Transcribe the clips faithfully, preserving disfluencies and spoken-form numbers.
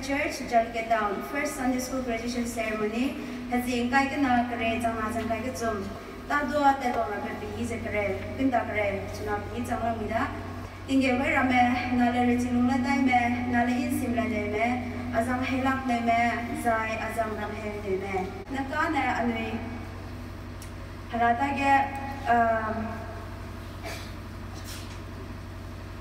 Church, Jalukie Town, First Sunday School Graduation Ceremony, hezing kai kena kere chang na chang kai kechum, tadua tadua rabe pei ze kere, kenda kere, chuna pei chang lam mi da. Tingge wai ramme, nale rechilung le daime, nale insim le neume, azang heilak neume, zai azang ram heu neume. Neka ne anui, hera dage, um,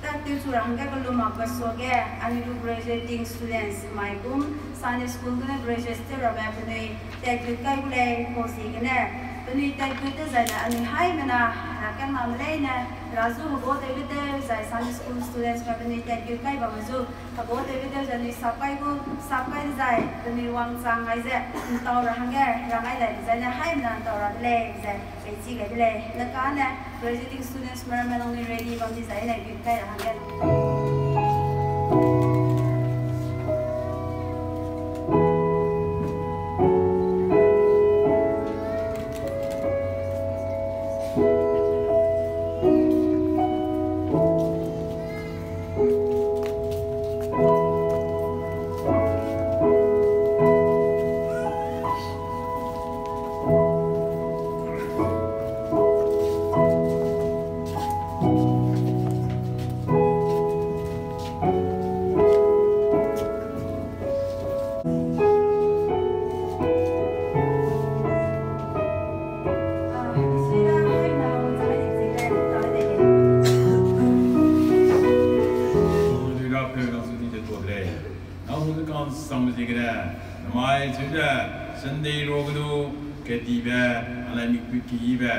Tateu chu ra hangge kelum mak pe suage, anui gu graduating students mai kum, Sunday school gene graduate tew rabe penui tatgut kai gu lei, pau ziegene, penui tatgut tew zai ne anui haimena, hera kena me leine, hera zu hegau tewbe tew zai Sunday school students me penui tatgut kai bamme zu, hegau tewbe tew zai anui sap kai gu, sap kai dezai, penui wangchang ai ze, ntau ra hangge, rangai dai dezai ne haimena ntau ra de lei ze, peichi gai de lei. Neka ne, graduating students me ramme nangnui ready bam dezai ne, gut kai ra hangge. Nang hung ka'nsangbe ziegene, namai cheu ze, Sunday ruage du, kedibe, anai mikpui keyibe,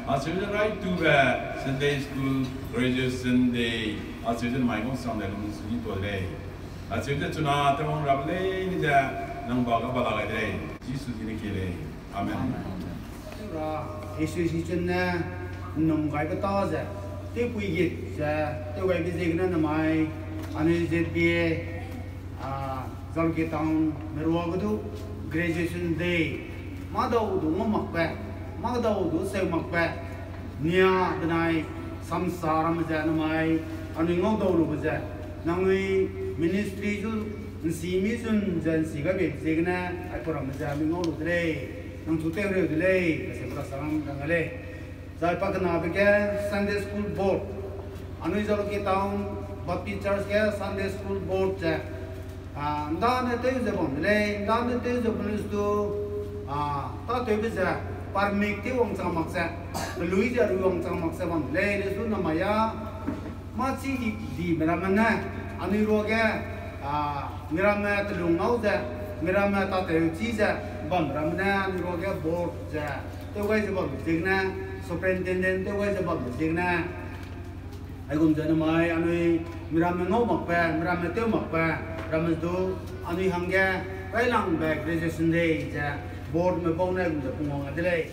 acheu ze raitube, Sunday school, graduation day, acheu ze namai ngau sang de lung su ni tuâ de lei. Acheu ze chuna tewwang rabe leine ze, nang ba ga ba la gai de lei, Jisu zi ne kie lei. Amen. Ra, Jisu zi chun ne, nnum gaibe ta ze, tewpui git ze, tewgaibe ziegene namai, anui Z B A, a, Jalukie Town me ruage du, graduation day, mâdau du ngau makbe, mâdau du seu makbe, nia benai samsa ramme ze namai, anui ngau dau lube ze, nangnui ministry zu, nsimi zun ze nsi gaibe ziegene, aipau ramme ze anui ngau lu de lei, nang chu tew reu de lei, kase pra saram rang lei. Zai pakenabe ge Sunday School Board, anui Jalukie Town Baptist Church ge Sunday School Board ze, a, ndane tew ze bam de lei, ndane tew ze bam lestu, a, tâtewbe ze, permit tew wangchang mak ze, pelui ze rui wangchang mak ze bam de lei, lestu namai a, mâ chi di, dime ramme ne, anui ruage, a, miramme telung ngau ze, miramme tâtew chi ze, bam ramme ne, anui ruage board ze, tew gai ze bam ziegene, superintendent tew gai ze bam ziegene, aigum ze namai anui miramme ngau makbe, miramme tew makbe, ramme du anui hangge railangbe graduation day ze board me bau ne aigum ze pungwang a de lei.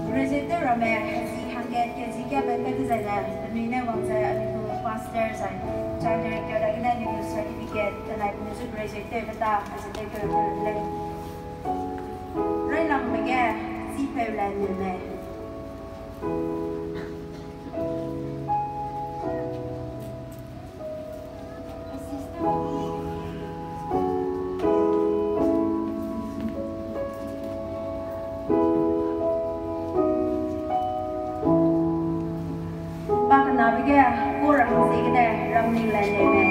Graduate tew ramme, hezi hangge, kezi ge bai kai dezaine, penui ne wang ze, anui gu pastor zai, child director dagene anui gu certificate, tenai penui zu graduate tewbe ta, hezi tew keu lei. Railangbe ge, chipeu le neu lei. Pakenabe ge, ku rang ziegene, ramning le lei lei.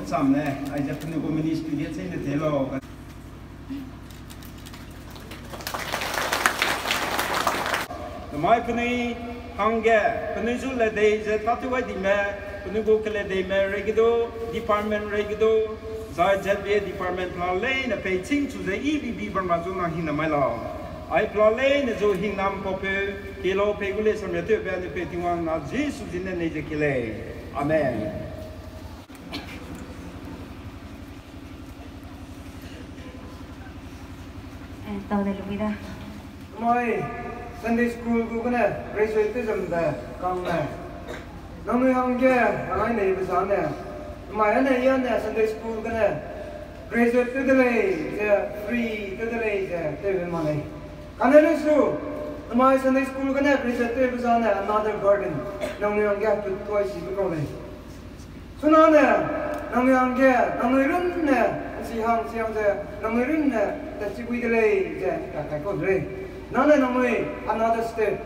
Sam ne, aize penui gu ministry ge chei ne te lau. Namai penui hangge, penui zu ledei ze tâtew gai dime, penui gu keledeime reige du, department reige du, zai Z B A department pela leine pei chîngchu ze E B B bam ra zu nang hing namai lau. Ai pela leine zu hing nam pau peu, kelo pei gu lei samria tewbe anui pei Tingwang na Jisu zine nei ze ki lei. Amen. Eh, tau de lui da. Mai, Sunday school gu gene graduate tew zam de kang ne. Nangnui hangge, anai nei be zane. Mai ane ya ne Sunday school gene graduate tew de lei ze, free tew de lei ze, tew be ma lei. Kane le su, mai Sunday school gene graduate tew be zane another burden. Nangnui hangge put tuai si be kau lei. Chunane, nangnui hangge, nangnui runne, nsi hang siang ze, nangnui runne, tatchi gui de lei ze, ka kai kau de lei. Nane nangnui another step,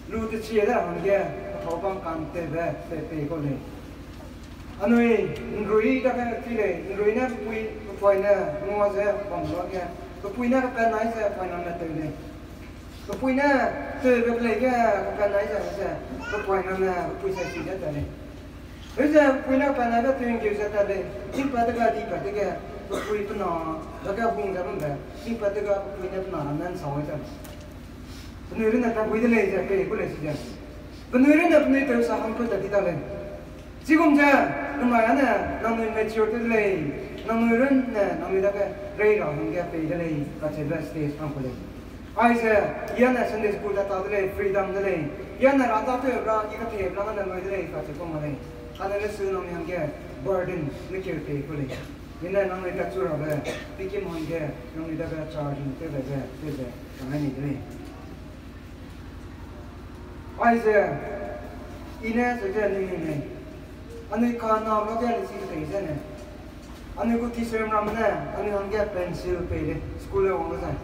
lu te chi de hangge, pau bam kan tewbe, te pei kau lei. Anui, nrui dage chi lei, nrui ne pepui, pepoine, ngua ze, bam luage, pepoine kepenai ze, poine ne tew lei. Pepoine, tewbe lei ge, kepenai ze, ze, pepoine ne, pepui ze chi de ta lei. Heuze pui ne penai be tuing keu ze tat lei, tingpat dege dipat dege, pepui pena, dage hung ze bambe, tingpat dege pepui ne pena ramme nsau ze. Penui runne tat gui de lei ze, pei ku lei si ze. Penui runne penui tew sa hangpeu tat di ta lei. Chigum ze, namai ane, nangnui mature tew de lei, nangnui runne, nangnui dage rei ra hangge pei de lei, kacheube stage hang ku lei. Aize, i ane Sunday school tat ta de lei, freedom de lei. I ane ra tâtew ra, i kathei ra ngane lui de lei, kacheu ku ma lei. Kane le su nangnui hangge burden ne keu pei ku lei. I ne nangnui tatchu rabe, pikim hangge, nangnui dage charging tew rabe, tew ze, kangai ni de lei. Aize, i ne cheu ze ning ning lei. Anui kana luage le si tei ze ne. Anui gu teacher ramme ne, anui hangge pencil pei lei, school le wang lu ze.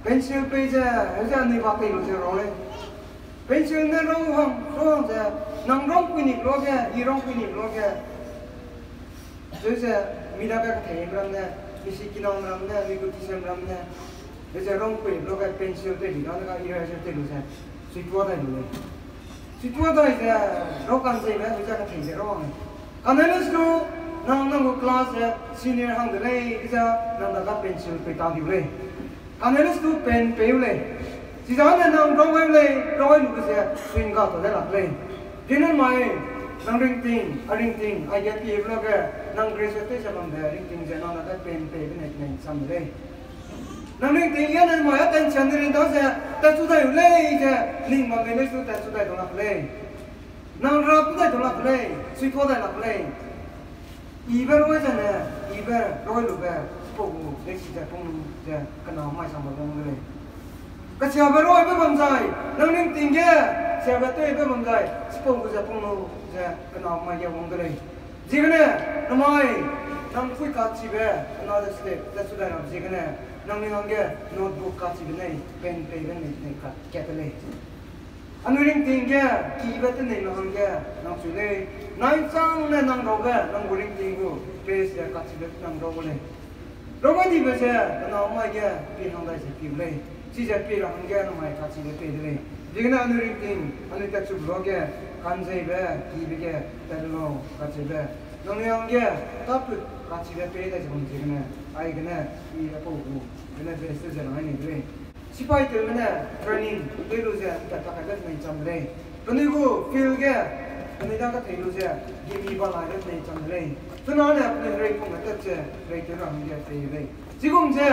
Pencil pei ze, heuze anui ba tei lu ze rau lei. Pencil ne rau hang, rau hang ze, nang rangpui ni luage, i rangpui ni luage. Heuze, mi dage katheime ram ne, mi sikiname ram ne, mi gu teacher ram ne. Heuze rangpui luage pencil tei di, dage eraser tei lu ze, suitua dai lu lei. Suitua dai ze, rau kan zeibe, heuze kathei ze rau hang lei. Kane le su, nang nang gu class ze, senior hang de lei, heuze, nang dage pencil pei ta diu lei. Kane le su pen pei u lei. Chizane nang rau gai lei, rau gai lu ze, suing ga ta de lak lei. Dine mai, nang ringting, a ringting, aige pie luage, nang graduate tew ze bambe, ringting ze nang dage pen pei be ne, ne sam de lei. Nang ringting ge ne mai attention ne ring da ze, tatchu dai u lei ze, ning bam mei le su tatchu dai dau lak lei. Nang ra pu dai dau lak lei, suitua dai lak lei. Ibe rui zene, ibe rui lube, chipau gu lesi ze pung lu ze kena mai sam bam de lei. Kesiabe ruibe bam zai, nang ringting ge, siabe tewbe bam zai, chipau gu ze pung lu ze kena mai ge wang de lei. Ziegene, namai, nang pui kachibe, another step, tatchu dai ra ziegene, nangnui hangge notebook kachibe nei, pen peibe nei, nei ka, kat de lei. Anui ringting ge, kibe tenei me hangge, nang chu lei, nai chang ne nang raube, nang gu ringting gu, page ze kachibe nang rau gu lei. Rau gai dibe ze, kena mai ge, pi hang dai ze piu lei. Chize pi ra hangge, namai kachibe pei de lei. Ziegene anui ringting, anui tatchu luage, kanzeibe, kibe ge, tat lau, kachibe. Nangnui hangge, taput, kachibe pei dai ze bam ziegene, aigene, i apau gu, gene best ze rang ai ni de lei. Sipai tewme ne training tei lu ze tat ta kaibe tenei cham de lei. Penui gu field ge, penui dage thei lu ze, gimi ba laibe tenei cham de lei. Chunane penui herei pung ge tat ze, herei tew ra hangge tei lei. Chigum ze,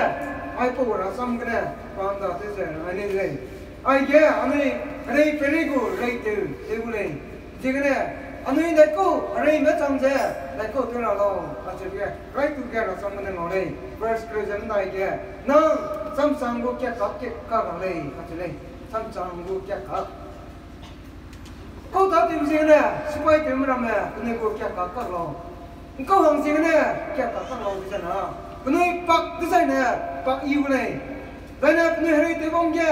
aipau rasam gene, pa hangda tew ze, rangai nei de lei. Aige, anui, herei peirei gu, herei tew, tew gu lei. Ziegene, anui daikau, hereime chang ze, daikau tew ra lau, kacheube ge, rai tu ge rasam gene ngau lei. Verse kereu ze menai ge, nang, samsang gu kiakak, kiakak ra lei, kacheu lei. Samsang gu kiakak. Kau ta tew ziegene, sipai tewme ramme, penui gu kiakak kak lau. Nkau hang ziegene, kiakak kak lau dezai na. Penui pak dezaine, pak i gu lei. Zaine penui herei tew bam ge,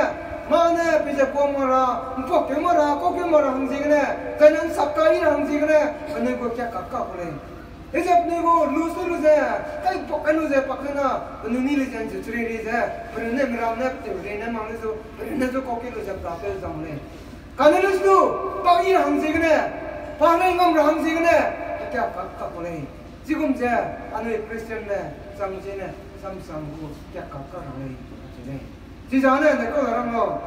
mâ ne peize kuang ma ra, mpuak keu ma ra, kau keu ma ra hang ziegene, zaine nsak kai ra hang ziegene, penui gu kiakak kak gu lei. Heze penui gu lu su lu ze, kai pak kai lu ze pak ze na, penui ni le zen ze chiri ri ze, penui ne meram ne teu ri ne mang le zu, penui ne zu kau ke lu ze pra pe zang lei. Kane lu su, pa i ra hang ziegene, pa ne ngam ra hang ziegene, kia kak kak lei. Chigum ze, anui Christian ne, chang ziene, samsang gu kia kak kak ra lei, chi lei. Chizane ne kau la rang lau.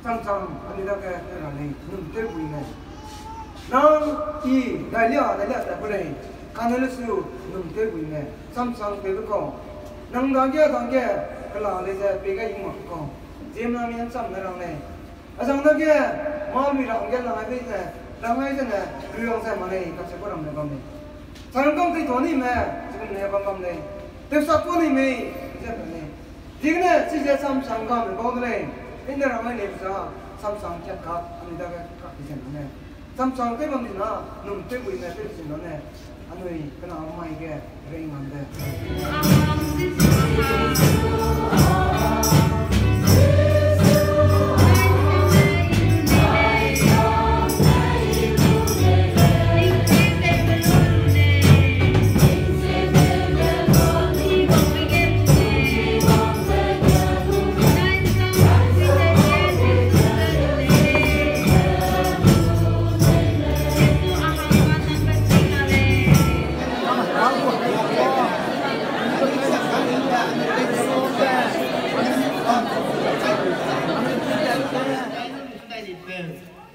Chang chang, anui dage tew ra lei, num tew bui ne. Nang i, dai lia, dai lia ta gu lei, kane le su, num tew bui ne. Chang chang tew be kau. Nang dage, dage, kela lei ze, pei gai i mak kau. Ziemna mi ancham ne rang lei. Azang dage, ma mi rang ge, rang ai be ne, rang ai ze ne, rui rang ze ma lei, kache gu ram le bam lei. Chang kang tei tuâ ni me, chigum ne bam bam lei. Tewsa tuâ ni mei, ze pe lei. Ziegene, chize samsang ga me bau de lei. Ine rang ai lei za, samsang kia kak, anui dage kak di zen ne. Samsang tew bam di na, num tew bui ne tew zen ne. Anui kena mai ge, rei ngam de.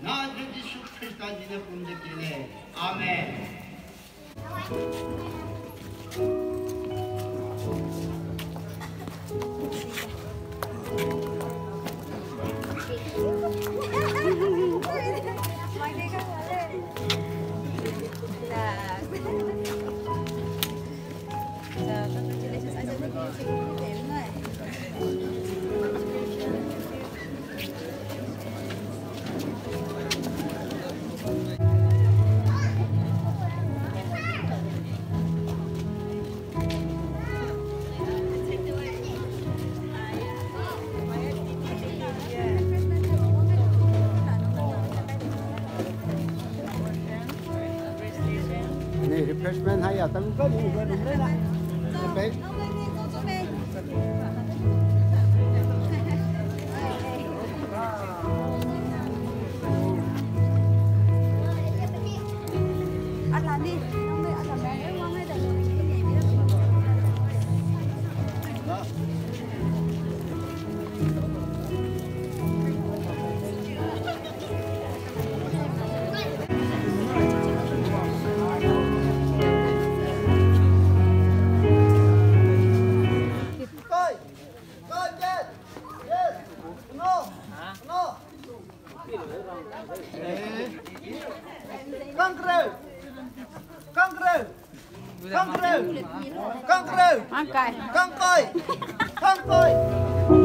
Nazareth Jisu Khrista ji ne pum ze ke lei. Amen. Refreshment hai ya, tang ka ni, ka ni, ka ni. Kangkreu! Kangkreu! Kangkreu! Kangkreu! Kangkai! Kangkai! Kangkai!